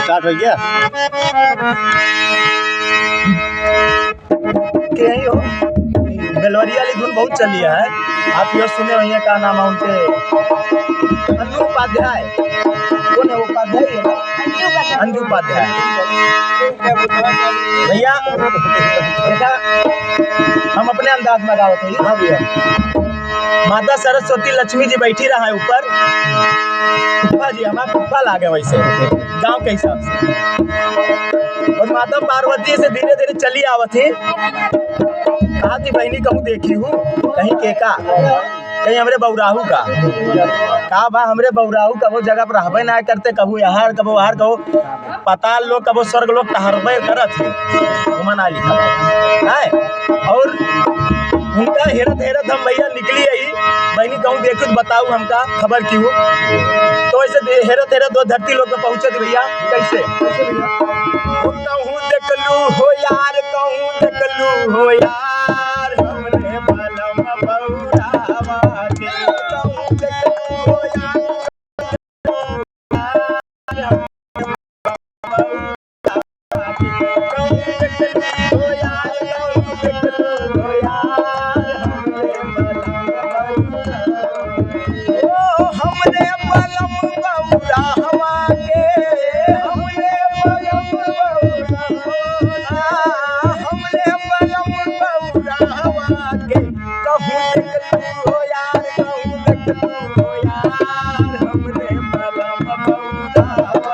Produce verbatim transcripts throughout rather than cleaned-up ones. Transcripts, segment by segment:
स्टार्ट हो गया। के हैं यो? बेलवरिया वाली धुन बहुत चली है, आप यो सुने होइहैं, का नाम है उनके? अन्नू उपाध्याय। कौन है वो उपाध्याय? अंजू उपाध्याय। अंजू उपाध्याय। भैया, देखा, हम अपने अंदाज में गावत हई। हाँ भैया। माता सरस्वती लक्ष्मी जी बैठी रहा है ऊपर। फूफा जी, हमार फूफा लागे वैसे, गाँव के हिसाब से। और माता पार्वती से धीरे धीरे चली आवत ही। कहा थी, "बहिनी, कहूँ देखी हूँ, कहीं के का, कहीं हमरे बौराहू का।" का बा, हमरे बौराहू कबो जगह पर रहबे ना करते, कबो यहाँ, कबो वहाँ, कबो पाताल लोक, कबो स्वर्ग लोक टहरबे करत ही, घूमन आ लिखा है। और उनका हेरत हेरत हम भैया निकली आई, "बहिनी, कहूँ देखी तो बताऊ हमका खबर की हो।" तो ऐसे दे-, हेरत हेरत वो धरती लोक में पहुँचे थे भैया। कैसे? कैसे भैया? "कहूँ देखलू हो यार, कहूँ देखलू हो यार, हमरे बलम बौरावा के, कहूँ देखलू हो यार।" कहूँ देखलू हो यार, कहूँ देखलू हो यार, हमरे बलम बौरावा के। कहूँ देखलू हो यार, कहूँ देखलू हो यार, हमरे बलम बौरावा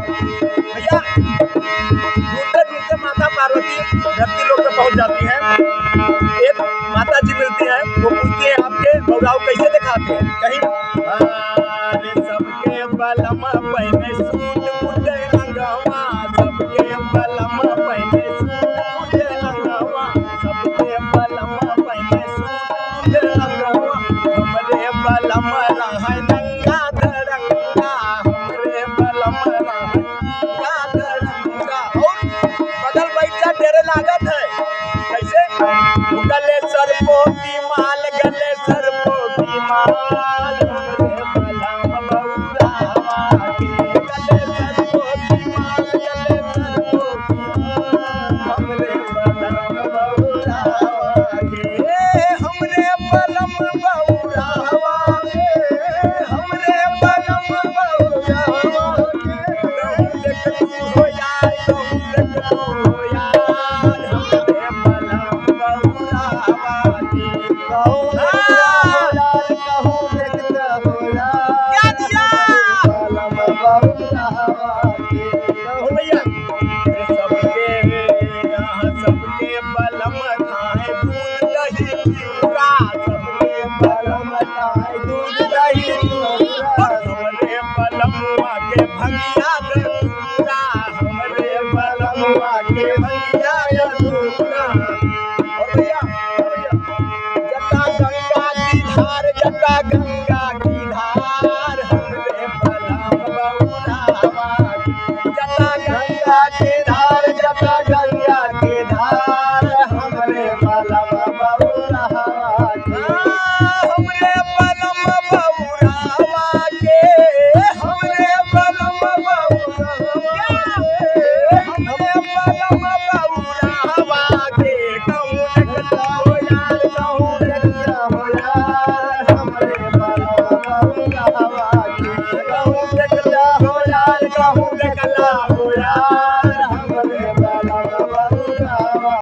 के। भैया, ढूंढते ढूंढते माता पार्वती धरती लोक में पहुंच जाती हैं। एक माता जी मिलती हैं, वो पूछती हैं, "आपके बौराव कैसे दिखाते हैं?" कहीं, अरे सबके बलम पहने सूट बूट अंगवा, सबके बलम पहने सूट बूट अंगवा, सबके बलम पहने सूट बूट अंगवा, हमरे बलम रहै नंगा धड़ंगा, हमरे बलम रहै नंगा धड़ंगा। और बगल बैठ जा, डरे लागत है। कैसे? गले सरपो की माल, गले सरपो की माल, हमरे बलम बौरावा के। गले सरपो की माल, गले सरपो की माल, हमरे बलम बौरावा के। हमरे बलम बौरावा के, हमरे बलम बौरावा के। हो यार, कहूँ देखलू हो यार, हमरे बलम बौरावा के। कहूँ देखलू हो यार, कहूँ देखलू हो यार, क्या दिया? बलम बौरावा के। कहूँ भैया, सबके, यहाँ सबके बलम खाए दूध दही चूड़ा, सबके बलम खाए दूध दही चूड़ा। हमरे बलमुआ के भंगिया धतूरा, हमरे बलमुआ के भंगिया धतूरा। और भैया, और भैया, जटा गंगा की धार, जटा गंगा की धार, हमरे बलम बौरावा के। जटा गंगा के धार, जटा गंगा के धार, हमरे बलम बौरावा के। हाँ, हमरे बलम बौरावा के, हमरे बलम बौरावा के, हमरे बलम बौरावा के। कहूँ देखता हो यार, कहूँ देखता हो यार, हमरे बलम बौरावा